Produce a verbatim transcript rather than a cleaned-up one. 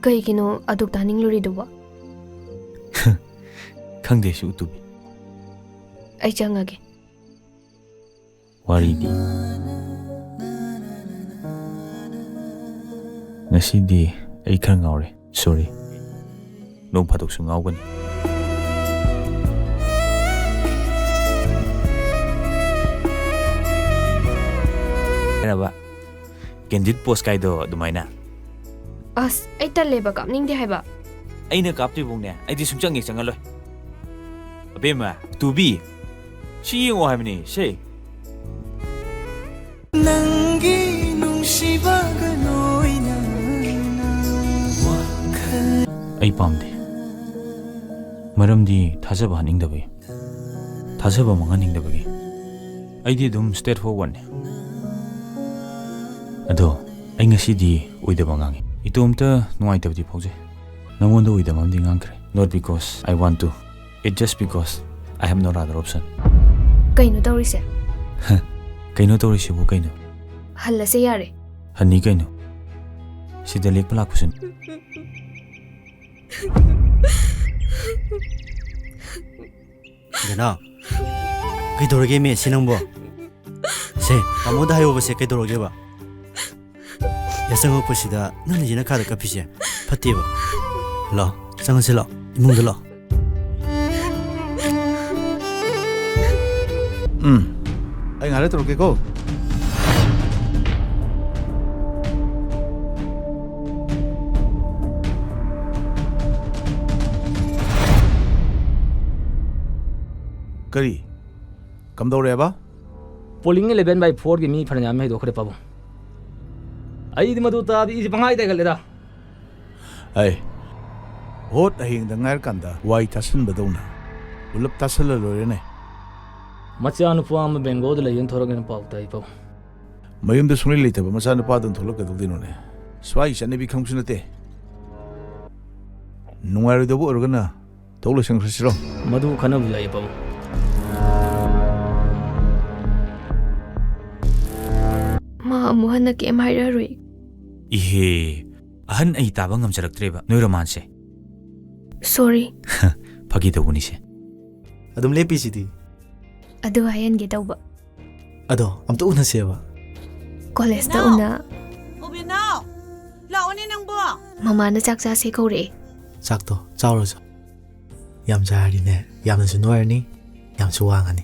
ꯀꯩꯒꯤꯅꯣ ꯑꯗꯨꯛ ꯇꯥꯅꯤꯡꯂꯨꯔꯤꯗꯨꯕꯣ? ꯈꯪꯗꯦ, ꯁꯤ ꯎꯇꯨꯕꯤ꯫ ꯑꯩ ꯆꯪꯉꯒꯦ꯫ ꯋꯥꯔꯤꯗꯤ꯫ ꯉꯁꯤꯗꯤ ꯑꯩ ꯈꯔ ꯉꯥꯎꯔꯦ꯫ Sorry꯫ ꯅꯣꯡ ꯐꯥꯗꯣꯛꯁꯨ ꯉꯥꯎꯒꯅꯤ꯫ ꯍꯥꯏꯔꯕ? Candid pose ꯀꯥꯏꯗꯣ ꯑꯗꯨꯃꯥꯏꯅ꯫ ꯑꯁ, ꯑꯩ ꯇꯜꯂꯦꯕ, ꯀꯥꯞꯅꯤꯡꯗꯦ ꯍꯥꯏꯕ꯫ ꯑꯩꯅ ꯀꯥꯞꯇꯣꯏꯕꯧꯅꯦ, ꯑꯩꯗꯤ ꯁꯨꯡꯆꯪ ꯍꯦꯛ ꯆꯪꯍꯜꯂꯣꯏ꯫ ꯑꯕꯦꯝꯃ, ꯇꯨꯕꯤ, ꯁꯤ ꯌꯦꯡꯉꯣ ꯍꯥꯏꯕꯅꯤ, ꯁꯦ꯫ ꯅꯪꯒꯤ ꯅꯨꯡꯁꯤꯕꯒ ꯂꯣꯏꯅꯅ ꯋꯥꯈꯜ ꯑꯩ ꯄꯥꯝꯗꯦ꯫ ꯃꯔꯝꯗꯤ ꯊꯥꯖꯕ ꯍꯥꯠꯅꯤꯡꯗꯕꯒꯤ꯫ ꯊꯥꯖꯕ ꯃꯥꯡꯍꯟꯅꯤꯡꯗꯕꯒꯤ꯫ ꯑꯩꯗꯤ ꯑꯗꯨꯝ straight forwardꯅꯦ꯫ ꯑꯗꯣ ꯑꯩ ꯉꯁꯤꯗꯤ ꯑꯣꯏꯗꯕ ꯉꯥꯡꯉꯤ꯫ ꯏꯇꯣꯝꯇ ꯅꯨꯡꯉꯥꯏꯇꯕꯗꯤ ꯐꯥꯎꯖꯩ꯫ ꯅꯉꯣꯟꯗ ꯑꯣꯏꯗꯕ ꯑꯃꯗꯤ ꯉꯥꯡꯈ꯭ꯔꯦ꯫ Not because I want to. It just because I have no other option. ꯀꯩꯅꯣ ꯇꯧꯔꯤꯁꯦ? ꯍ, ꯀꯩꯅꯣ ꯇꯧꯔꯤꯁꯤꯕꯨ ꯀꯩꯅꯣ? ꯍꯜꯂꯁꯦ ꯌꯥꯔꯦ꯫ ꯍꯟꯅꯤ ꯀꯩꯅꯣ? ꯁꯤꯗ ꯂꯦꯛꯄ ꯂꯥꯛꯄꯁꯨ ꯗꯅꯥ, ꯀꯩꯗꯧꯔꯒꯦ ꯃꯦ ꯁꯤ ꯅꯪꯕꯣ? ꯁꯦ, ꯇꯥꯃꯣꯗ ꯍꯥꯏꯌꯣꯕ ꯁꯦ, ꯀꯩꯗꯧꯔꯒꯦꯕ? ꯌꯥꯆꯪꯉꯛꯄꯁꯤꯗ ꯅꯪꯅ ꯌꯦꯅꯈꯥꯗ ꯀꯞꯄꯤꯁꯦ ꯐꯠꯇꯦꯕ꯫ ꯂꯥꯛꯑꯣ, ꯆꯪꯉꯁꯤ ꯂꯥꯛꯑꯣ, ꯏꯃꯨꯡꯗ ꯂꯥꯛꯑꯣ꯫ ꯎꯝ, ꯑꯩ ꯉꯥꯏꯍꯥꯛ ꯂꯩꯔ ꯇꯧꯔꯛꯀꯦꯀꯣ꯫ ꯀꯔꯤ? ꯀꯝꯗꯧꯔꯦꯕ? Polling eleven by fourꯒꯤ ꯃꯤ ꯐꯅꯌꯥꯝ ꯍꯩꯗꯣꯛꯈ꯭ꯔꯦ, ꯄꯥꯕꯨꯡ꯫ ꯑꯩꯗꯤ ꯃꯗꯨ ꯇꯥꯕꯗ ꯏꯁꯦ ꯄꯪꯍꯥꯏ ꯍꯥꯏꯒꯠꯂꯦꯗ꯫ ꯑꯩ ꯚꯣꯠ ꯍꯌꯦꯡꯗ ꯉꯥꯏꯔꯀꯥꯟꯗ ꯋꯥꯏ ꯇꯥꯁꯟꯕꯗꯧꯅ ꯄꯨꯂꯞ ꯇꯥꯁꯜꯂ ꯂꯣꯏꯔꯦꯅꯦ꯫ ꯃꯆꯥꯅꯨꯄꯥ ꯑꯃ ꯕꯦꯡꯒꯣꯜꯗ ꯂꯩꯌꯦꯅ ꯊꯣꯔꯛꯑꯦꯅ ꯄꯥꯎ ꯇꯥꯏ, ꯄꯥꯕꯨꯡ꯫ ꯃꯌꯨꯝꯗ ꯁꯨꯡꯂꯩ ꯂꯩꯇꯕ ꯃꯆꯥꯅꯨꯄꯥꯗꯨꯅ ꯊꯣꯛꯂꯛꯀꯗꯧꯗꯣꯏꯅꯣꯅꯦ? ꯁ꯭ꯋꯥꯏꯒꯤ ꯆꯠꯅꯕꯤ ꯈꯪꯕꯁꯨ ꯅꯠꯇꯦ꯫ ꯅꯨꯡꯉꯥꯏꯔꯣꯏꯗꯧꯕ ꯑꯣꯏꯔꯒꯅ ꯊꯣꯛ ꯂꯣꯏꯁꯟꯈ꯭ꯔꯁꯤꯔꯣ? ꯃꯗꯨ ꯈꯟꯅꯕ ꯌꯥꯏꯌꯦ, ꯄꯥꯕꯨꯡ꯫ ꯃꯥ ꯑꯃꯨꯛ ꯍꯟꯅ ꯀꯩꯝ ꯍꯥꯏꯔꯛꯑꯔꯣꯏ꯫ ꯏꯍꯦ, ꯑꯍꯟ ꯑꯩ ꯇꯥꯕ ꯉꯝꯖꯔꯛꯇ꯭ꯔꯦꯕ ꯅꯣꯏ ꯔꯣꯃꯥꯟꯁꯦ꯫ Sorry꯫ ꯐꯥꯒꯤ ꯇꯧꯕꯅꯤꯁꯦ꯫ ꯑꯗꯨꯝ ꯂꯦꯞꯄꯤꯁꯤꯗꯤ꯫ ꯑꯗꯨ ꯍꯥꯏꯍꯟꯒꯦ ꯇꯧꯕ꯫ ꯑꯗꯣ ꯑꯝꯇ ꯎꯅꯁꯦꯕ꯫ ꯀꯣꯂꯦꯖꯇ ꯕꯦꯅꯥꯎ! ꯎꯅ꯫ ꯑꯣ, ꯕꯦꯅꯥꯎ! ꯂꯥꯛꯑꯣꯅꯦ ꯅꯪꯕꯣ! ꯃꯃꯥꯅ ꯆꯥꯛ ꯆꯥꯁꯦ ꯀꯧꯔꯛꯑꯦ꯫ ꯆꯥꯛꯇꯣ ꯆꯥꯎꯔꯁꯨ꯫ ꯌꯥꯝ ꯆꯥꯔꯗꯤꯅꯦ, ꯌꯥꯝꯅꯁꯨ ꯅꯣꯏꯔꯅꯤ, ꯌꯥꯝꯁꯨ ꯋꯥꯡꯉꯅꯤ꯫